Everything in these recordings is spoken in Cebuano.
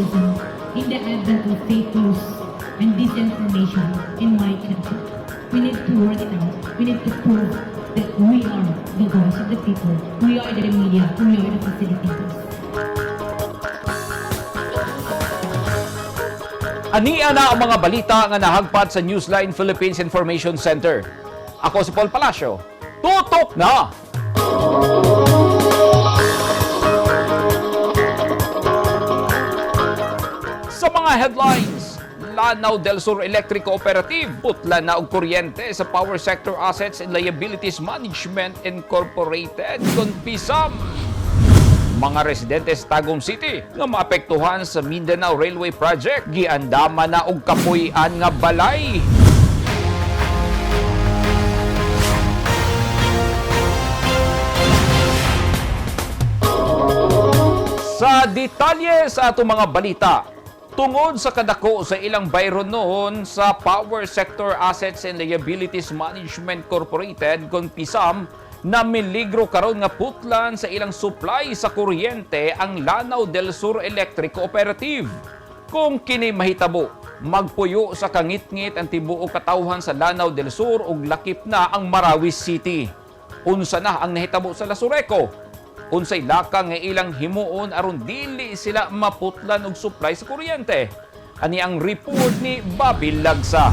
journalism in the advent of fake news and disinformation in my country. We need to work it out. We need to prove that we are the voice of the people. We are the media. We are the facilitators. Ania na ang mga balita nga nahagpat sa Newsline Philippines Information Center. Ako si Paul Palacio. Tutok na! Sa mga headlines, Lanao del Sur Electric Cooperative putla na og kuryente sa Power Sector Assets and Liabilities Management Incorporated kon PISAM. Mga residente sa Tagum City nga maapektuhan sa Mindanao Railway Project giandama na og kapuy-an nga balay. Sa detalye sa atong mga balita, tungod sa kadako sa ilang bayron noon sa Power Sector Assets and Liabilities Management Corporated kon PISAM, namiligro karon nga putlan sa ilang supply sa kuryente ang Lanao del Sur Electric Cooperative. Kung kini mahitabo, magpuyo sa kangitngit ang tibuok katawhan sa Lanao del Sur ug lakip na ang Marawi City. Unsa na ang nahitabo sa Lasureco? Unsay lakang nga ilang himuon aron dili sila maputlan og supply sa kuryente? Ani ang report ni Bobby Lagsa.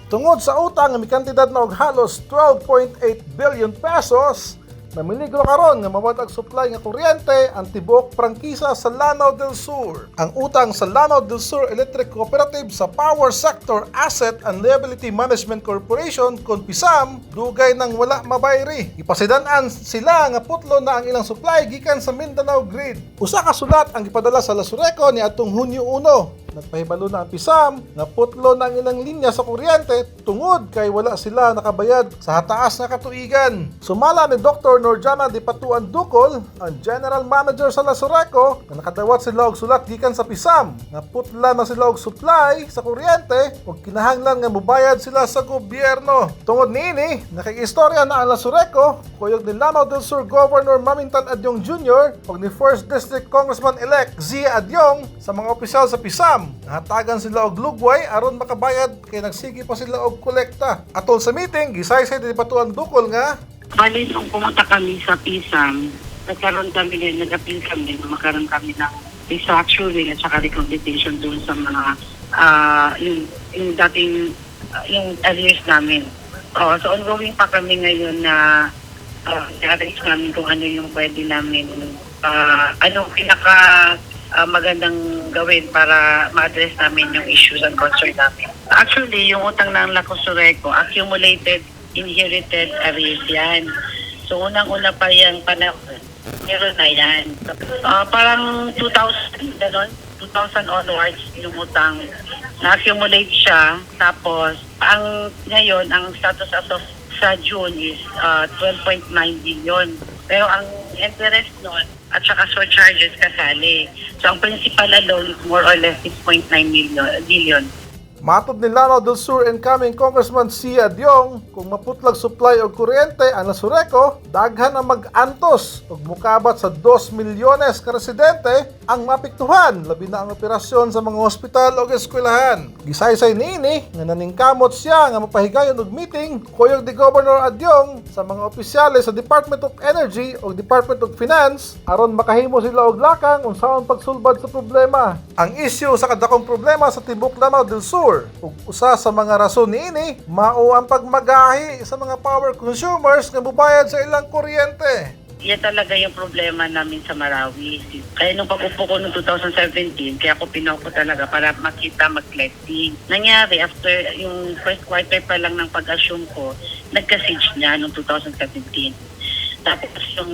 Tungod sa utang nga mikantidad na og halos 12.8 billion pesos, namiligro karon nga mawad ang supply nga kuryente ang tibuok prangkisa sa Lanao del Sur. Ang utang sa Lanao del Sur Electric Cooperative sa Power Sector Asset and Liability Management Corporation kon PISAM dugay nang wala mabayri. Ipasidan-an sila nga putlo na ang ilang supply gikan sa Mindanao Grid. Usa ka sulat ang gipadala sa Lasureco ni atong Hunyo 1. Nagpahibalo na ang PISAM nga putlo na ang ilang linya sa kuryente tungod kay wala sila nakabayad sa hataas nga katuigan. Sumala ni Dr. Norjana Dipatuan Ducol, ang General Manager sa Lasureco, nga nakadawat sila og sulat gikan sa PISAM nga putla na sila og supply sa kuryente ug kinahanglan nga mobayad sila sa gobyerno. Tungod niini, nakiistorya na ang Lasureco kuyog ni Lanao del Sur Governor Mamintal Adyong Jr. ug ni 1st District Congressman-elect Zia Adyong sa mga opisyal sa PISAM. Nahatagan sila og lugway aron makabayad kay nagsige pa sila og kolekta. Atol sa meeting, gisaysay ni Dipatuan Ducol nga Bali, nung pumunta kami sa PISAM, nagkaroon kami din, nag-appeal kami, na magkaroon kami ng restructuring at saka recompensation doon sa mga, yung dating, yung arrears namin. Oh, so ongoing pa kami ngayon na arrange namin kung ano yung pwede namin, anong pinaka magandang gawin para ma-address namin yung issues and concern namin. Actually, yung utang ng Lacosureco, accumulated inherited arrears yan. So, unang-una pa yung panahon, meron na yan. Parang 2,000, gano'n, 2,000 onwards yung utang. Na-accumulate siya, tapos, ang ngayon, ang status as of sa June is 12.9 billion. Pero ang interest nun, at saka surcharges kasali. So, ang principal alone is more or less 6.9 billion. Matod ni Lanao del Sur incoming Congressman Sia Diong, kung maputlag supply og kuryente ang Lasureco, daghan ang mag-antos ug mukabat sa 2 milyones ka residente ang mapiktuhan, labi na ang operasyon sa mga ospital ug eskwelahan. Gisaysay niini nga naningkamot siya nga mapahigayon og meeting kuyog ni Governor Adyong sa mga opisyales sa Department of Energy ug Department of Finance aron makahimo sila og lakang unsaon pagsulbad sa problema. Ang isyu sa kadakong problema sa tibok Lanao del Sur ug usa sa mga rason niini mao ang pagmagahi sa mga power consumers nga mubayad sa ilang kuryente. Yan talaga yung problema namin sa Marawi. Kaya nung pag-upo ko noong 2017, kaya ako pinoko talaga para makita mag-collecting. Nangyari, after yung first quarter pa lang ng pag-assume ko, nagka-siege niya noong 2017. Tapos yung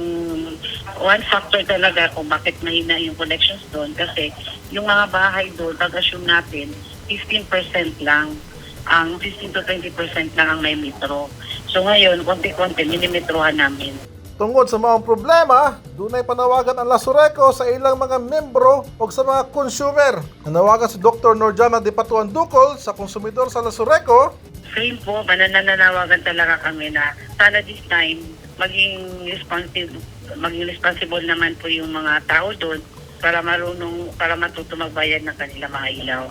one factor talaga kung bakit mahina yung collections doon kasi yung mga bahay doon, pag-assume natin, 15% lang ang 15 to 20% lang ang may metro. So ngayon, konti-konti, minimetrohan namin. Tungod sa maong problema, dunay panawagan ang Lasureco sa ilang mga membro o sa mga consumer. Nanawagan si Dr. Norjana Dipatuan Ducol sa konsumidor sa Lasureco. Same po, manananawagan talaga kami na sana this time maging responsible naman po yung mga tao doon. Para marunong, para matuto magbayad ng kanilang mga ilaw.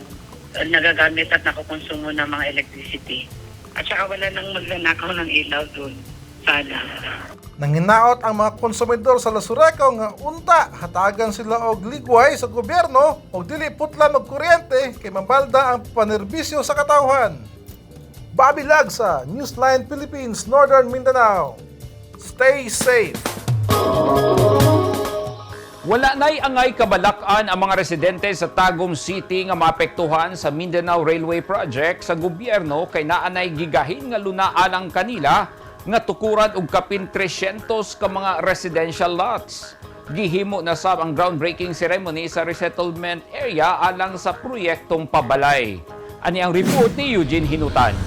Nagagamit at nakukonsumo ng mga electricity. At saka wala nang magnanakaw ng ilaw doon. Sana. Nanginaot ang mga konsumidor sa Lasureco nga unta hatagan sila og ligway sa gobyerno og dili putlan og kuryente kay mabalda ang panerbisyo sa katawhan. Bobby Lagsa, Newsline Philippines, Northern Mindanao. Stay safe. Wala na'y angay kabalak-an ang mga residente sa Tagum City nga maapektuhan sa Mindanao Railway Project sa gobyerno kay naanay gigahin nga luna alang kanila nga tukuran og kapin 300 ka mga residential lots. Gihimo na sab ang groundbreaking ceremony sa resettlement area alang sa proyektong pabalay. Ani ang report ni Eugene Hinutan.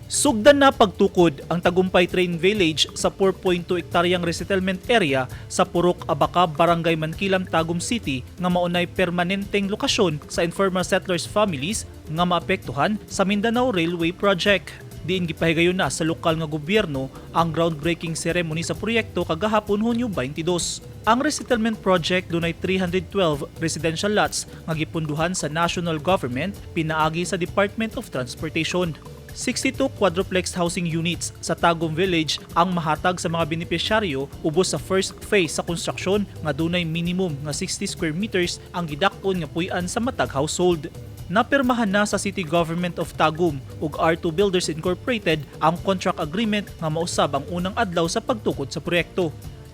Sugdan na pagtukod ang Tagumpay Train Village sa 4.2 hektaryang resettlement area sa Purok Abaka, Barangay Mankilam, Tagum City nga maunay permanenteng lokasyon sa informal settlers families nga maapektuhan sa Mindanao Railway Project. Diin gipahigayon na sa lokal nga gobyerno ang groundbreaking ceremony sa proyekto kagahapon, Hunyo 22. Ang resettlement project dunay 312 residential lots nga gipunduhan sa national government pinaagi sa Department of Transportation. 62 quadruplex housing units sa Tagum Village ang mahatag sa mga benepisyaryo ubos sa first phase sa konstruksyon nga dunay minimum nga 60 square meters ang gidak-on nga puy-an sa matag household. Napirmahan na sa City Government of Tagum ug R2 Builders Incorporated ang contract agreement nga mausab ang unang adlaw sa pagtukod sa proyekto.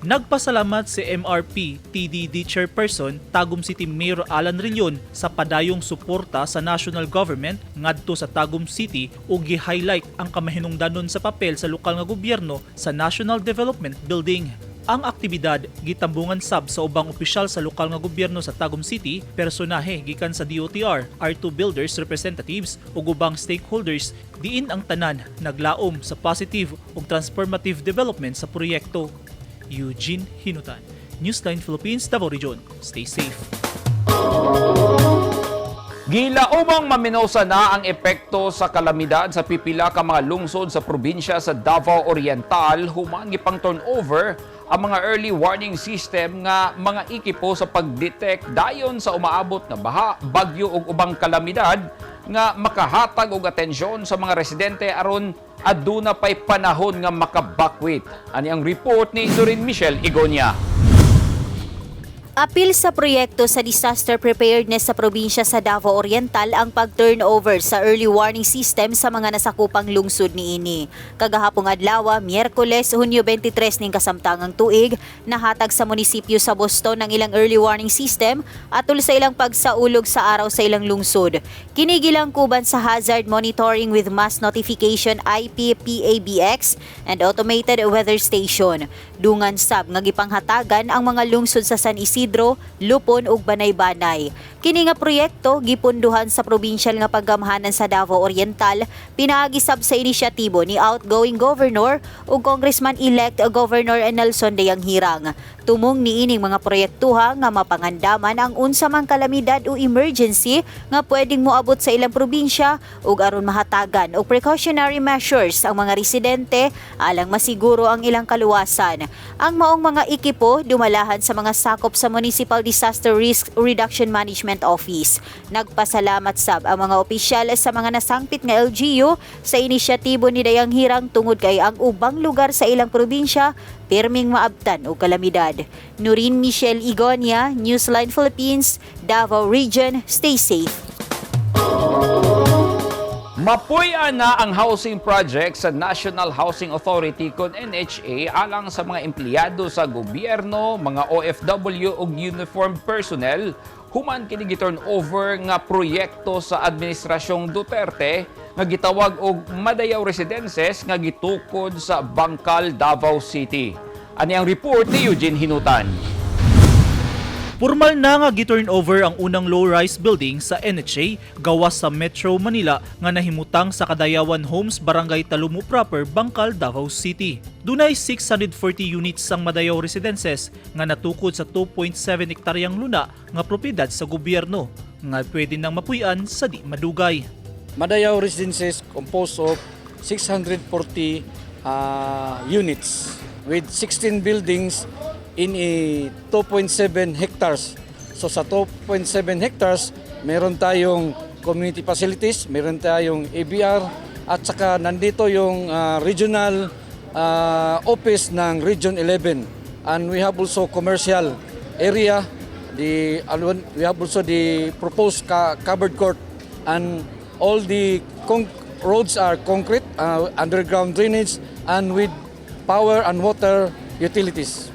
Nagpasalamat si MRP TDD Chairperson Tagum City Mayor Alan Rillon sa padayong suporta sa national government ngadto sa Tagum City ug gi-highlight ang kamahinungdanon sa papel sa lokal nga gobyerno sa National Development Building. Ang aktibidad gitambungan sab sa ubang opisyal sa lokal nga gobyerno sa Tagum City, personahe gikan sa DOTR, R2 Builders representatives ug ubang stakeholders diin ang tanan naglaom sa positive ug transformative development sa proyekto. Eugene Hinutan, Newsline Philippines, Davao Region. Stay safe. Gilaumang maminosa na ang epekto sa kalamidad sa pipila ka mga lungsod sa probinsya sa Davao Oriental human gipang turnover ang mga early warning system nga mga ekipo sa pag-detect dayon sa umaabot nga baha, bagyo ug ubang kalamidad nga makahatag og atensyon sa mga residente aron aduna pay panahon nga makabakwit. Ani ang report ni Doreen Michelle Igonia. Apil sa proyekto sa disaster preparedness sa probinsya sa Davao Oriental ang pag-turnover sa early warning system sa mga nasakupang lungsod niini. Kagahapong adlaw, Miyerkules, Hunyo 23 ning kasamtangang tuig, nahatag sa munisipyo sa Boston ang ilang early warning system atol sa ilang pagsaulog sa Araw sa Ilang Lungsod. Kini gilangkuban sa Hazard Monitoring with Mass Notification IP PABX and Automated Weather Station. Dungan sab nga gipanghatagan ang mga lungsod sa San Isidro, Lupon ug Banay-Banay. Kini nga proyekto gipunduhan sa provincial nga paggamhanan sa Davao Oriental pinaagi sab sa inisyatibo ni outgoing governor ug congressman-elect Governor Nelson Dayanghirang. Tumong niining mga proyektuha nga mapangandaman ang unsa mang kalamidad o emergency nga pwedeng moabot sa ilang probinsya ug aron mahatagan og precautionary measures ang mga residente alang masiguro ang ilang kaluwasan. Ang maong mga ekipo dumalahan sa mga sakop sa Municipal Disaster Risk Reduction Management Office. Nagpasalamat sab ang mga opisyal sa mga nasangpit nga LGU sa inisyatibo ni Dayanghirang tungod kay ang ubang lugar sa ilang probinsya pirming maabtan og kalamidad. Nurin Michelle Igonia, Newsline Philippines, Davao Region. Stay safe. Mapuy-an na ang housing project sa National Housing Authority kon NHA alang sa mga empleyado sa gobyerno, mga OFW ug uniformed personnel human kini gi-turn over nga proyekto sa administrasyong Duterte nga gitawag og Madayaw Residences nga gitukod sa Bangkal, Davao City. Ani ang report ni Eugene Hinutan. Formal na nga gi-turn over ang unang low-rise building sa NHA gawas sa Metro Manila nga nahimutang sa Kadayawan Homes, Barangay Talumo Proper, Bangkal, Davao City. Dunay 640 units ang Madayaw Residences nga natukod sa 2.7 hektaryang luna nga propiedad sa gobyerno nga pwede nang mapuy-an sa di madugay. Madayaw Residences composed of 640 units with 16 buildings. in a 2.7 hectares. So sa 2.7 hectares, meron tayong community facilities, meron tayong ABR, at saka nandito yung regional office ng Region 11. And we have also commercial area, we have also the proposed covered court, and all the roads are concrete, underground drainage, and with power and water utilities.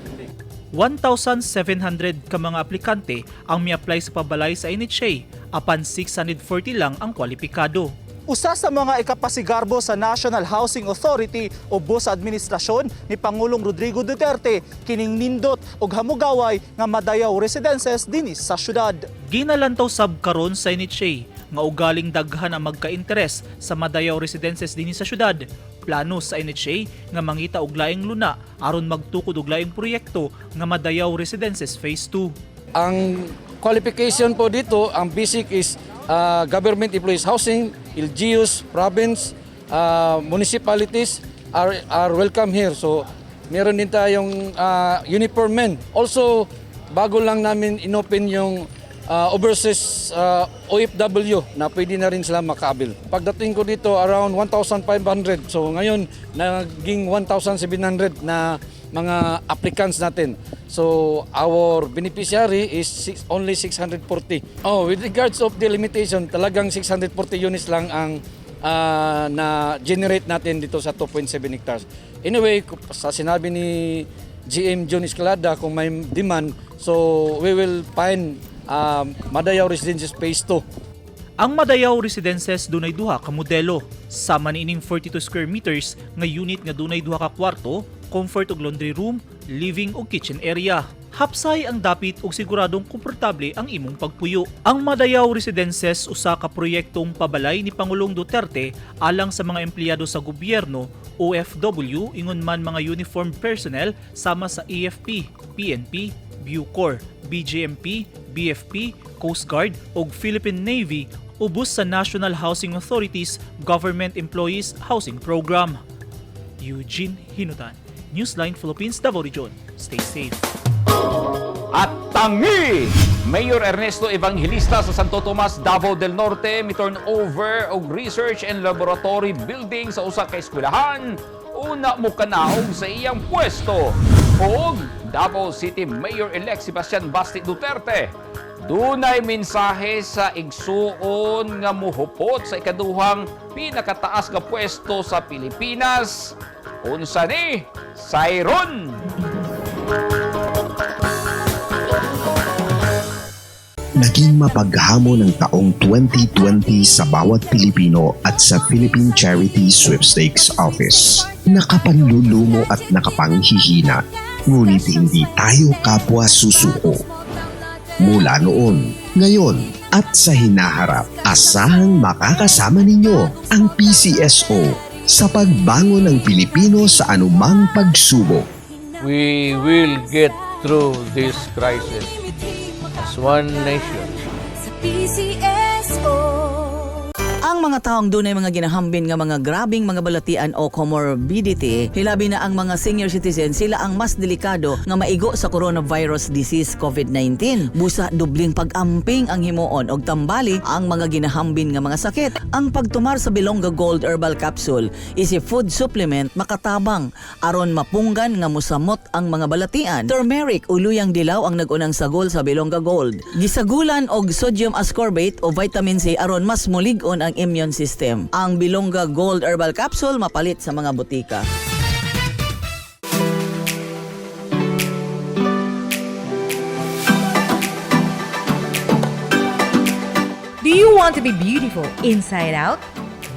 1,700 ka mga aplikante ang mi-apply sa pabalay sa NHA apan 640 lang ang kwalipikado. Usa sa mga ikapasigarbo sa National Housing Authority o sa administrasyon ni Pangulong Rodrigo Duterte kining nindot og hamugaway nga Madayaw Residences dinhi sa syudad. Ginalantaw sab karon sa NHA nga ugaling daghan ang magka-interes sa Madayaw Residences dinhi sa syudad. Plano sa NHA nga mangita og laing luna aron magtukod og laing proyekto nga Madayaw Residences Phase 2. Ang qualification po dito, ang basic is government employees housing, LGUs, province, municipalities are welcome here. So meron din tayong uniform men. Also, bago lang namin inopen yung overseas OFW na pwede na rin sila maka-avail. Pagdating ko dito, around 1,500. So ngayon, naging 1,700 na mga applicants natin. So our beneficiary is only 640. Oh, with regards of the limitation, talagang 640 units lang ang na generate natin dito sa 2.7 hectares. Anyway, sa sinabi ni GM John Escalada, kung may demand, so we will find Madayaw Residences Phase 2. Ang Madayaw Residences dunay duha ka modelo. Sama niining 42 square meters nga unit nga dunay duha ka kwarto, comfort ug laundry room, living ug kitchen area. Hapsay ang dapit ug siguradong komportable ang imong pagpuyo. Ang Madayaw Residences usa ka proyektong pabalay ni Pangulong Duterte alang sa mga empleyado sa gobyerno, OFW, ingon man mga uniformed personnel sama sa AFP, PNP, Bucor, BJMP, BFP, Coast Guard ug Philippine Navy ubos sa National Housing Authority's Government Employees Housing Program. Eugene Hinutan, Newsline Philippines, Davao Region. Stay safe. At tangi! Mayor Ernesto Evangelista sa Santo Tomas, Davao del Norte, mi turn over og research and laboratory building sa usa ka eskwelahan. Una mo kanaog sa iyang pwesto. Og Davao City Mayor-elect Sebastian Basti Duterte, dunay mensahe sa igsuon nga muhupot sa ikaduhang pinakataas nga pwesto sa Pilipinas. Unsa ni? Sayron! Naging mapaghamon ang taong 2020 sa bawat Pilipino at sa Philippine Charity Sweepstakes Office. Nakapanlulumo at nakapanghihina, ngunit hindi tayo kapwa susuko. Mula noon, ngayon, at sa hinaharap, asahang makakasama ninyo ang PCSO sa pagbangon ng Pilipino sa anumang pagsubok. We will get through this crisis as one nation. Sa PCSO. Ang mga taong dunay mga ginahambin nga mga grabing mga balatian o comorbidity, hilabi na ang mga senior citizen, sila ang mas delikado nga maigo sa coronavirus disease COVID-19. Busa dubling pag-amping ang himuon og tambali ang mga ginahambin nga mga sakit. Ang pagtumar sa Bilongga Gold Herbal Capsule is a food supplement makatabang aron mapunggan nga musamot ang mga balatian. Turmeric o luyang dilaw ang nag-unang sagol sa Bilongga Gold. Gisagulan og sodium ascorbate o vitamin C aron mas mulig-on ang immune system. Ang Bilongga Gold Herbal Capsule mapalit sa mga botika. Do you want to be beautiful inside out?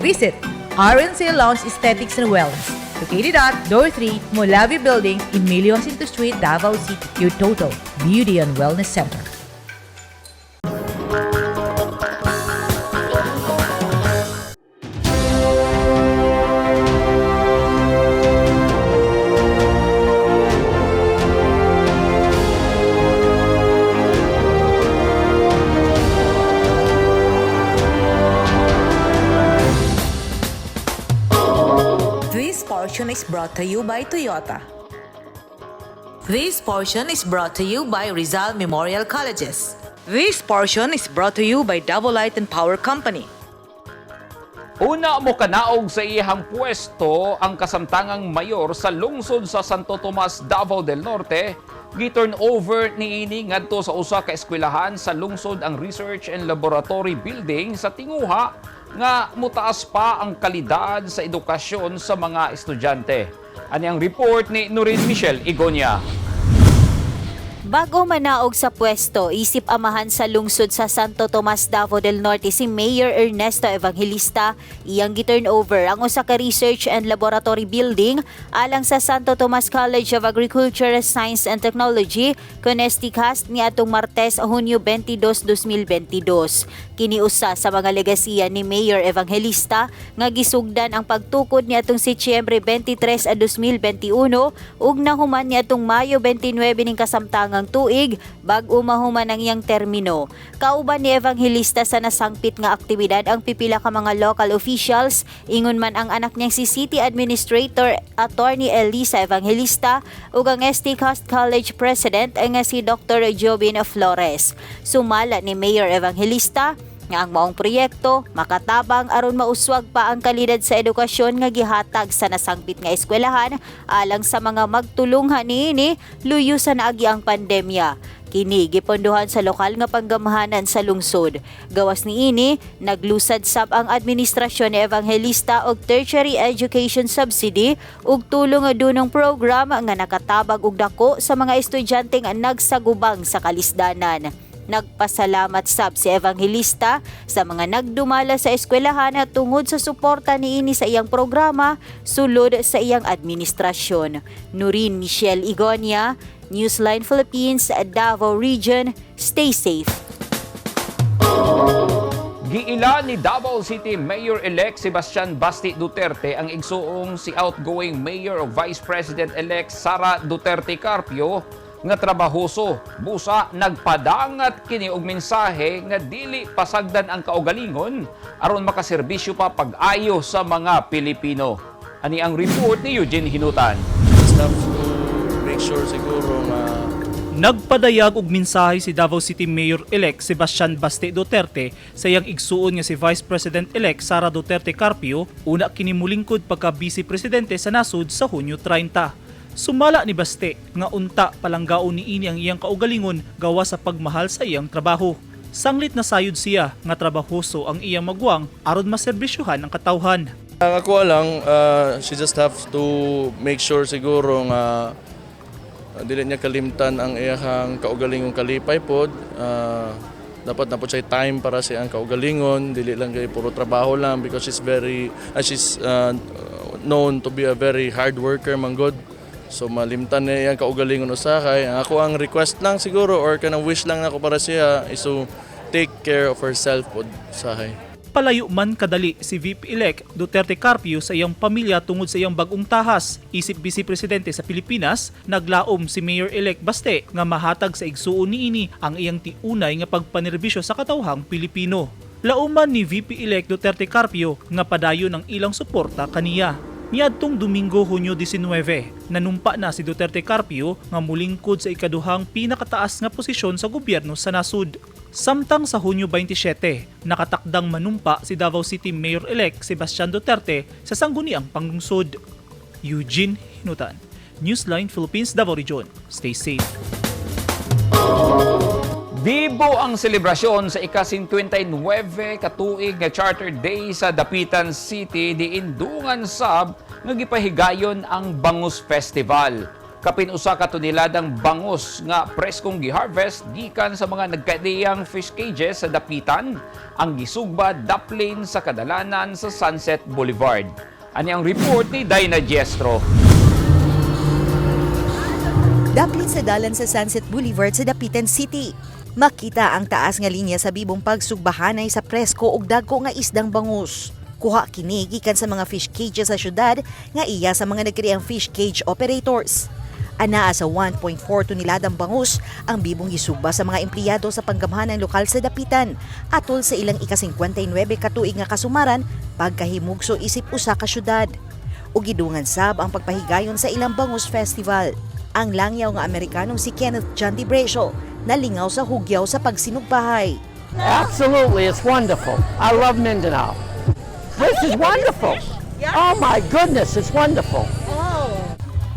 Visit RNC Lounge Aesthetics and Wellness, located at Door 3, Molavi Building, Emilio Jacinto Street, Davao City. Your total beauty and wellness center. This portion is brought to you by Toyota. This portion is brought to you by Rizal Memorial Colleges. This portion is brought to you by Davao Light and Power Company. Una mo kanaog sa iyang pwesto ang kasamtangang mayor sa lungsod sa Santo Tomas, Davao del Norte, gi-turn over niini ngadto sa usa ka eskwelahan sa lungsod ang Research and Laboratory Building sa tinguha nga mutaas pa ang kalidad sa edukasyon sa mga estudyante. Ani ang report ni Noreen Michelle Igonia. Bago manaog sa pwesto, isip amahan sa lungsod sa Santo Tomas, Davao del Norte si Mayor Ernesto Evangelista, iyang gi-turn over ang usa ka research and laboratory building alang sa Santo Tomas College of Agriculture, Science and Technology kon STCAST niadtong Martes, Hunyo 22, 2022. Kini usa sa mga legasiya ni Mayor Evangelista nga gisugdan ang pagtukod niadtong Setyembre 23, 2021 ug nahuman niadtong Mayo 29 ning kasamtangang tuig bag-o mahuman ang iyang termino. Kauban ni Evangelista sa nasangpit nga aktibidad ang pipila ka mga local officials, ingon man ang anak niyang si City Administrator Attorney Elisa Evangelista ug ang ST Coast College President nga si Dr. Jobin Flores. Sumala ni Mayor Evangelista nga ang maong proyekto makatabang aron mauswag pa ang kalidad sa edukasyon nga gihatag sa nasangpit nga eskwelahan alang sa mga magtulunghan niini luyo sa naagi ang pandemya. Kini gipondohan sa lokal nga panggamhanan sa lungsod. Gawas niini, naglusad sab ang administrasyon ni Evangelista og tertiary education subsidy ug tulong nga dunong program nga nakatabag og dako sa mga estudyanteng nagsagubang sa kalisdanan. Nagpasalamat sab si Evangelista sa mga nagdumala sa eskwelahan at tungod sa suporta niini sa iyang programa sulod sa iyang administrasyon. Nurin Michelle Igonia, Newsline Philippines, Davao Region. Stay safe. Giila ni Davao City Mayor-elect Sebastian Basti Duterte ang igsuong si outgoing Mayor o Vice President-elect Sara Duterte Carpio nga trabahoso. Busa nagpadangat kini og mensahe nga dili pasagdan ang kaugalingon aron makaserbisyo pa pag-ayo sa mga Pilipino. Ani ang report ni Eugene Hinutan. Just have to make sure siguro nga. Nagpadayag og mensahe si Davao City Mayor-elect Sebastian Baste Duterte sa iyang igsuon nga si Vice President-elect Sara Duterte Carpio, una kini mulingkod pagka Vice Presidente sa nasod sa Hunyo 30. Sumala ni Baste nga unta palanggaon niini ang iyang kaugalingon gawa sa pagmahal sa iyang trabaho. Sanglit na sayod siya nga trabahoso ang iyang magwang aron maserbisyuhan ang katawhan. Ang ako lang, she just have to make sure siguro nga dili niya kalimtan ang iyang kaugalingong kalipay pod. Dapat na po siya time para sa iyang kaugalingon, dili lang kay puro trabaho lang because she's known to be a very hard worker man gud. So malimtan niya iyang kaugalingon usahay. Ang ako ang request lang siguro or kanang wish lang nako para siya is to take care of herself pod usahay. Palayo man kadali si VP-elect Duterte Carpio sa iyang pamilya tungod sa iyang bagong tahas. Isip Vice Presidente sa Pilipinas, naglaom si Mayor-elect Baste nga mahatag sa igsuon niini ang iyang tiunay nga pagpanerbisyo sa katawhang Pilipino. Lauman ni VP-elect Duterte Carpio nga padayon ang ilang suporta kaniya. Niadtong Domingo, Hunyo 19, nanumpa na si Duterte Carpio nga mulingkod sa ikaduhang pinakataas nga posisyon sa gobyerno sa nasud. Samtang sa Hunyo 27, nakatakdang manumpa si Davao City Mayor-elect Sebastian Duterte sa sangguniang panglungsod. Eugene Hinutan, Newsline Philippines, Davao Region. Stay safe. Bibo ang selebrasyon sa ika-59 katuig nga Charter Day sa Dapitan City, diin dungan sab nga gipahigayon ang Bangus Festival. Kapin 1 ka toneladang bangus nga preskong giharvest gikan sa mga nagkadiyang fish cages sa Dapitan ang gisugba daplin sa kadalanan sa Sunset Boulevard. Ani ang report ni Dinah Jestro. Daplin sa dalan sa Sunset Boulevard sa Dapitan City. Makita ang taas nga linya sa bibong pagsugbahanay sa presko ug dagko nga isdang bangus. Kuha kini gikan sa mga fish cages sa syudad nga iya sa mga nagkriang fish cage operators. Anaa sa 1.4 toneladang bangus ang bibong gisugba sa mga empleyado sa panggamhanan lokal sa Dapitan atol sa ilang ika-59 katuig nga kasumaran pagkahimugso isip usa ka syudad. Ug gidungan sab ang pagpahigayon sa ilang bangus festival. Ang langyaw nga Amerikanong si Kenneth John Debrecio nalingaw sa hugyaw sa pagsinugpahay. Absolutely, it's wonderful. I love Mindanao. This is wonderful. Oh my goodness, it's wonderful.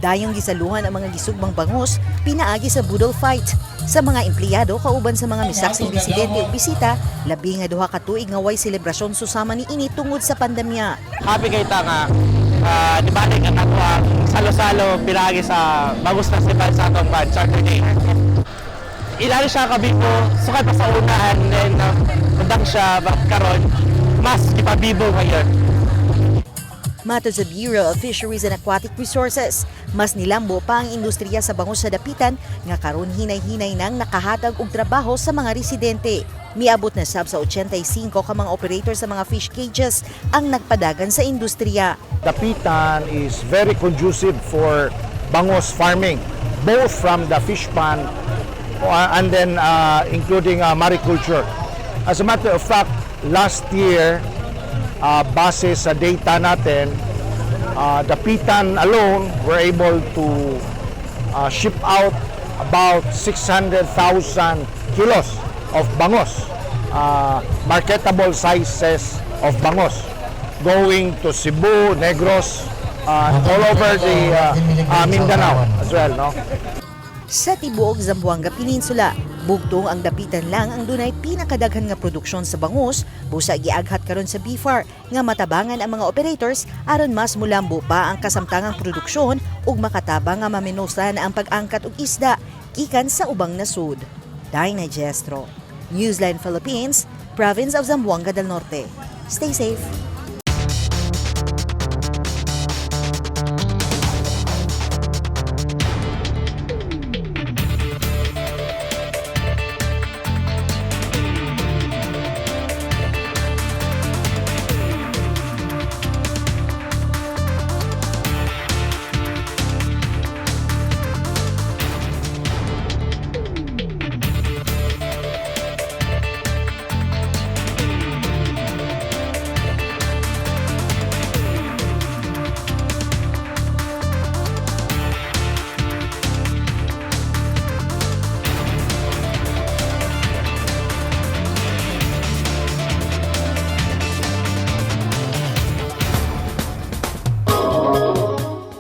Dayong gisaluhan ang mga gisugbang bangus pinaagi sa boodle fight. Sa mga empleyado kauban sa mga misaksing residente ug bisita, labi nga 2 ka tuig nga way selebrasyon susama ni ini tungod sa pandemya. Happy kay ta nga nibalik ang ato ang salo-salo pinaagi sa Bangus Festival sa atong ban Charter Day. Ilali siya kabibo, sukad pa sa una and then undang siya but karon mas gipabibo ngayon. Matod sa Bureau of Fisheries and Aquatic Resources, mas nilambo pa ang industriya sa bangus sa Dapitan nga karon hinay-hinay nang nakahatag og trabaho sa mga residente. Miabot na sab sa 85 ka mga operator sa mga fish cages ang nagpadagan sa industriya. Dapitan is very conducive for bangus farming, both from the fish pond and then including mariculture. As a matter of fact, last year, base sa data natin, Dapitan alone were able to ship out about 600,000 kilos of bangus, marketable sizes of bangus, going to Cebu, Negros, all over the Mindanao as well, no? Sa tibuok Zamboanga Peninsula, bugtong ang Dapitan lang ang dunay pinakadaghan nga produksyon sa bangus, busa giaghat karon sa BFAR nga matabangan ang mga operators aron mas mulambo pa ang kasamtangang produksyon ug makatabang nga mamenosan ang pag-angkat og isda gikan sa ubang nasud. Dinah Gestro, Newsline Philippines, Province of Zamboanga del Norte. Stay safe.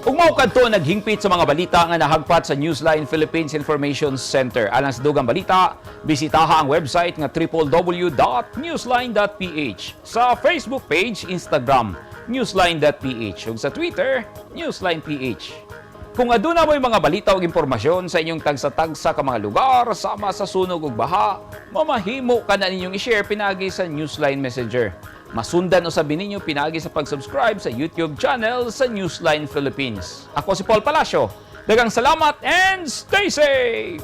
Ug mao kadto naghingpit sa mga balita nga nahagpat sa Newsline Philippines Information Center. Alang sa dugang balita, bisitaha ang website nga www.newsline.ph. Sa Facebook page, Instagram, newsline.ph ug sa Twitter, newsline.ph. Kung aduna mo'y mga balita ug impormasyon sa inyong tagsa-tagsa ka mga lugar sama sa sunog ug baha, mamahimo ka na ninyong i-share pinaagi sa Newsline Messenger. Masundan usab ninyo pinaagi sa pag-subscribe sa YouTube channel sa Newsline Philippines. Ako si Paul Palacio. Daghang salamat and stay safe!